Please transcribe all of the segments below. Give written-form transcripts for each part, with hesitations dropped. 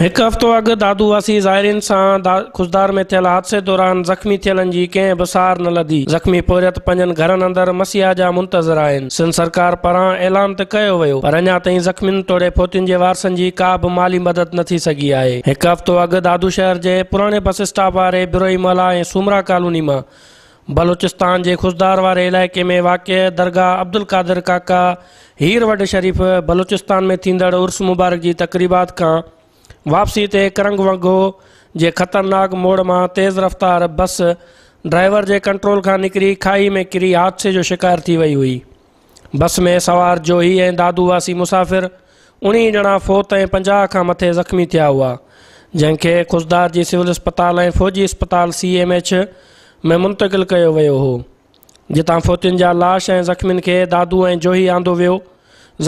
هڪ هفتو اڳ دادو واسي زائرين سان خضدار ۾ ٿيل حادثي دوران زخمي ٿيلن جي ڪنهن به سار نه لڌي. زخمي پورهيت پنهنجن گهرن اندر مسيحا جا منتظر آهن. سنڌ سرڪار پاران اعلان ته ڪيو ويو پر اڃا تائين زخمين توڙي فوتين جي وارثن جي ڪا به مالي مدد نه ٿي سگهي آهي. هڪ هفتو اڳ دادو شهر جي پراڻي بس اسٽاپ واري بروهي محلا ۽ سومرا ڪالوني مان بلوچستان جي خضدار واري علائقي ۾ واقع درگاهه عبدالقادر ڪاڪا هير وڍ شريف بلوچستان ۾ ٿيندڙ عرس مبارڪ جي تقريبات کان واپسي تي ڪرنگ وڳو جي خطرناڪ موڙ مان تيز رفتار بس ڊرائيور جي ڪنٽرول کان نڪري کاهي ۾ ڪري حادثي جو شڪار ٿي وئي هئي. بس ۾ سوار جوهي ۽ دادو واسي مسافر 19 ڄڻا فوت ۽ 50 کان مٿي زخمي ٿيا هئا، جنهن کي خضدار جي سول اسپتال ۽ فوجي اسپتال سي ايم ايڇ ۾ منتقل ڪيو ويو هو، جتان فوتين جا لاش ۽ زخمين کي دادو ۽ جوهي آندو ويو.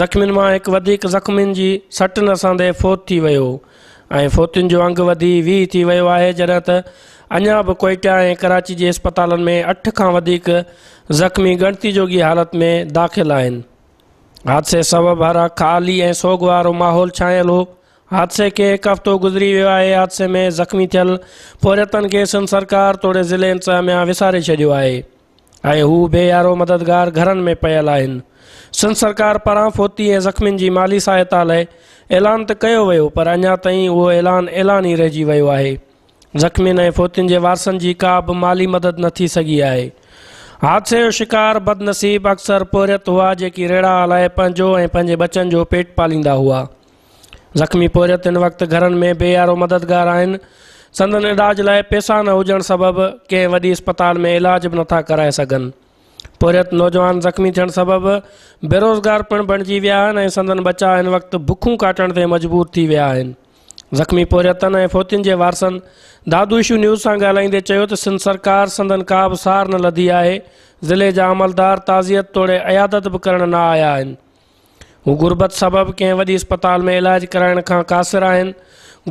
زخمين مان هڪ وڌيڪ زخمين جي سٽ نه سهندي فوت ٿي ويو ۽ فوتين جو انگ وڌي 20 ٿي ويو آهي، جڏهن ته اڃا به ڪوئيٽا ۽ ڪراچي جي اسپتالن ۾ 8 کان وڌيڪ زخمي ڳڻتي جوڳي حالت ۾ داخل آهن. حادثي سبب هر اک آلي ۽ سوڳ وارو ماحول ڇانيل هو. حادثي کي هڪ هفتو گذري ويو آهي. حادثي ۾ زخمي ٿيل پورهيتن کي سنڌ سرڪار توڙي ضلعي انتظاميا وساري ڇڏيو آهي ۽ هو بي يارو مددگار گهرن ۾ پيل آهن. سنڌ سرڪار پاران فوتي ۽ زخمين جي مالي سهائتا لاء اعلان ته ڪيو ويو پر اڃا تائين اهو اعلان اعلان ئي رهجي ويو آهي. زخمين ۽ فوتين جي وارثن جي ڪا به مالي مدد نه ٿي سگهي آهي. حادثي جو شڪار بدنصيب اڪثر پورهيت هئا جيڪي ريڙها هلائي پنهنجو ۽ پنهنجي ٻچن جو پيٽ پاليندا هئا. زخمي پورهيت هن وقت گهرن ۾ بي يارو مددگار آهن. سندن علاج لاء پئسا نه هجڻ سبب ڪنهن وڏي اسپتال ۾ علاج به نٿا ڪرائي سگهن. پورهيت نوجوان زخمي ٿيڻ سبب بيروزگار پڻ بڻجي ويا آهن ۽ سندن ٻچا هن وقت بکون ڪاٽڻ تي مجبور ٿي ويا آهن. زخمي پورهيتن ۽ فوتين جي وارثن دادو اشو نيوز سان ڳالهائيندي چيو ته سنڌ سرڪار سندن ڪا به سار نه لڌي آهي، ضلعي جا عملدار تعزيت توڙي عيادت به ڪرڻ نه آيا آهن. هو غربت سبب ڪنهن وڏي اسپتال ۾ علاج ڪرائڻ کان قاصر آهن،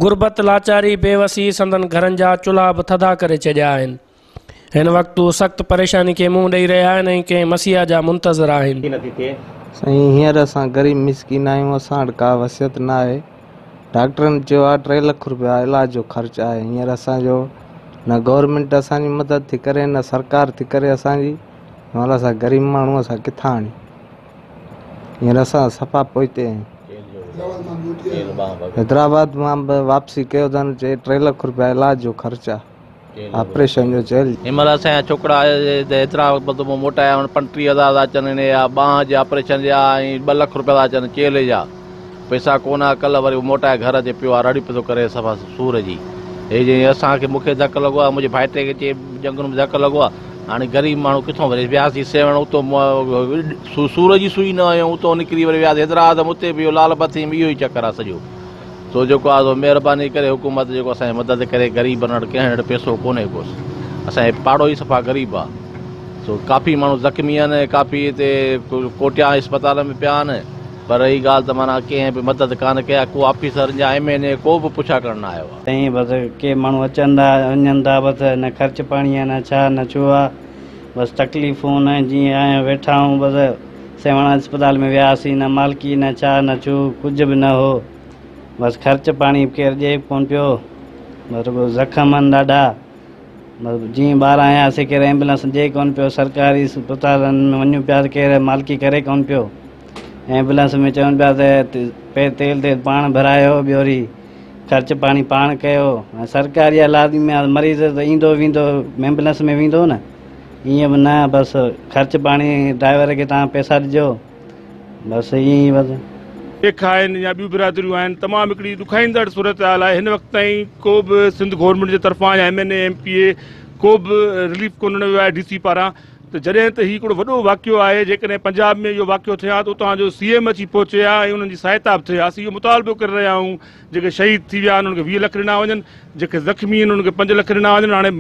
غربت، لاچاري، بي وسي سندن گهرن جا چلها به ٿڌا ڪري ڇڏيا آهن. هن وقت هو سخت پريشاني کي منهن ڏئي رهيا آهن ۽ ڪنهن مسيحا جا منتظر آهن. سائين هينئر اسان غريب مسڪين آهيون اسان وٽ ڪا وصيت نه آهي ڊاڪٽرن چيو آهي 3 لک روپيا علاج جو خرچ آهي هينئر اسان جو نه گورنمينٽ اسان جي مدد ٿي ڪري نه سرڪار ٿي ڪري اسان جي هينئر اسان غريب ماڻهو اسان ڪٿان آڻيون هينئر اسان صفا پوئتي آهيون حيدرآباد مان به واپسي ڪيو اٿن چي 3 لک روپيا علاج جو خرچ آهي آپريشن جو چيل. هن مهل اسان جا ڇوڪرا ايترا مطلب موٽايا آهن 35 هزار ٿا اچن هن جا ٻانهن جي آپريشن جا ۽ 2 لک روپيا ٿا اچن چيلهه جا پئسا ڪونه آ ڪلهه وري موٽائي گهر اچي پيو آ رڙ پيو ٿو ڪري صفا سور جي هي جي اسان کي مونکي ڌڪ لڳو آ منهنجي ڀائٽي کي چي ڄنگهن ۾ ڌڪ لڳو آ هاڻي غريب ماڻهو ڪٿون وري وياسين سيوهڻ اتو سور جي سوئي نه هنيو اتو نڪري وري وياسين حيدرآباد اتي به اهو لال بتي ۾ اهو ئي چڪر آ سڄو. سو جيڪو آ سو مهرباني ڪري حڪومت جيڪو اسان جي مدد ڪري غريبن وٽ ڪنهن وٽ پئسو ڪونهي ڪوس اسان جي پاڙو ئي صفا غريب آ سو ڪافي ماڻهو زخمي آهن ڪافي هتي ڪوٽيا اسپتال ۾ پيا آهن پر رهي ڳالهه ته معنيٰ ڪنهن به مدد ڪانه ڪئي آ ڪو آفيسر يا ايم اين اي ڪو به پڇا ڪرڻ نه آيو آ. سائين بس ڪي ماڻهو اچن ٿا وڃن ٿا بس نه خرچ پاڻي آ نه ڇا نه ڇو آ بس تڪليفون نه جيئن آيا ويٺا آهيون بس سيوهڻ اسپتال ۾ وياسين نه مالڪي نه ڇا نه ڇو ڪجهه به نه هو بس خرچ پاڻي به ڪير ڏئي به ڪونه پيو بس رڳو زخم آهن ڏاڍا بس جيئن ٻاهر آياسين ڪير ايمبولنس ڏئي ڪونه پيو سرڪاري اسپتالن ۾ وڃون پيا ته ڪير مالڪي ڪري ڪونه پيو ايمبولنس ۾ چون پيا ته تيل تيل پاڻ ڀرايو ٻيو وري خرچ پاڻي پاڻ ڪيو ۽ سرڪاري آهي لازمي آهي مريض ته ايندو ويندو ايمبولنس ۾ ويندو نه ائين به نه بس خرچ پاڻي ڊرائيور کي توهان پئسا ڏجو بس ائين ئي بس. شيخ آهن يا ٻيون برادريون آهن تمام هڪڙي ڏکائيندڙ صورتحال آهي هن وقت تائين ڪو به سنڌ گورنمينٽ جي طرفان يا ايم اين اي ايم پي اي ڪو به رليف ڪونه ڏنو ويو آهي ڊي سي پاران ته جڏهن ته هي هڪڙو وڏو واقعو آهي جيڪڏهن پنجاب ۾ اهو واقعو ٿئي ها ته اتان جو سي ايم اچي پهچي ها ۽ انهن جي سهائتا به ٿئي ها اسين اهو مطالبو ڪري رهيا آهيون جيڪي شهيد ٿي ويا آهن انهن کي 20 لک ڏنا وڃن، جيڪي زخمي آهن انهن کي 5 لک ڏنا وڃن، هاڻي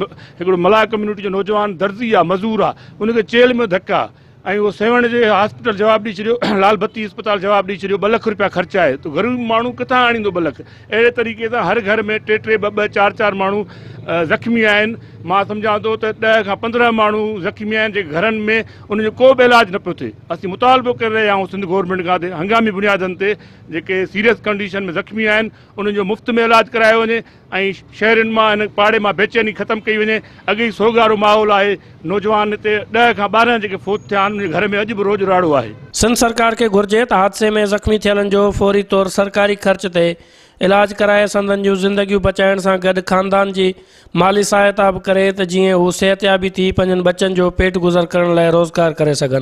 هڪڙو ملاح ڪميونٽي جو نوجوان درزي آ مزور آ ان کي چيلهه ۾ ڌڪ آ ۽ اهو سيوهڻ جي هاسپيٽل جواب ڏئي ڇڏيو لال بتي اسپتال جواب ڏئي ڇڏيو 2 لک روپيا خرچ آهي ته غريب ماڻهو ڪٿان آڻيندو 2 لک اهڙي طريقي سان هر گهر ۾ ٽي ٽي ٻه ٻه چار چار ماڻهو زخمي آهن مان سمجهان ٿو ته 10 کان 15 ماڻهو زخمي آهن جيڪي گهرن ۾ انهن جو ڪو به علاج نه پيو ٿئي. اسين مطالبو ڪري رهيا آهيون سنڌ گورنمينٽ کان ته هنگامي بنيادن تي جيڪي سيريس ڪنڊيشن ۾ زخمي آهن انهن جو مفت ۾ علاج ڪرايو وڃي ۽ شهرين مان هن پاڙي مان بيچيني ختم ڪئي وڃي. اڳي ئي سوڳ وارو ماحول آهي. نوجوان هتي 10 کان 12 جيڪي فوت ٿيا آهن انهن جي گهر ۾ اڄ به روڄ راڙو آهي. سنڌ سرڪار کي گهرجي ته حادثي ۾ زخمي ٿيلن جو فوري طور سرڪاري خرچ تي علاج ڪرائي سندن جون زندگيون بچائڻ سان گڏ خاندان جي مالي سهائتا به ڪري ته جيئن هو صحتيابي ٿي پنهنجن ٻچن جو پيٽ گذر ڪرڻ لاء روزگار ڪري سگهن.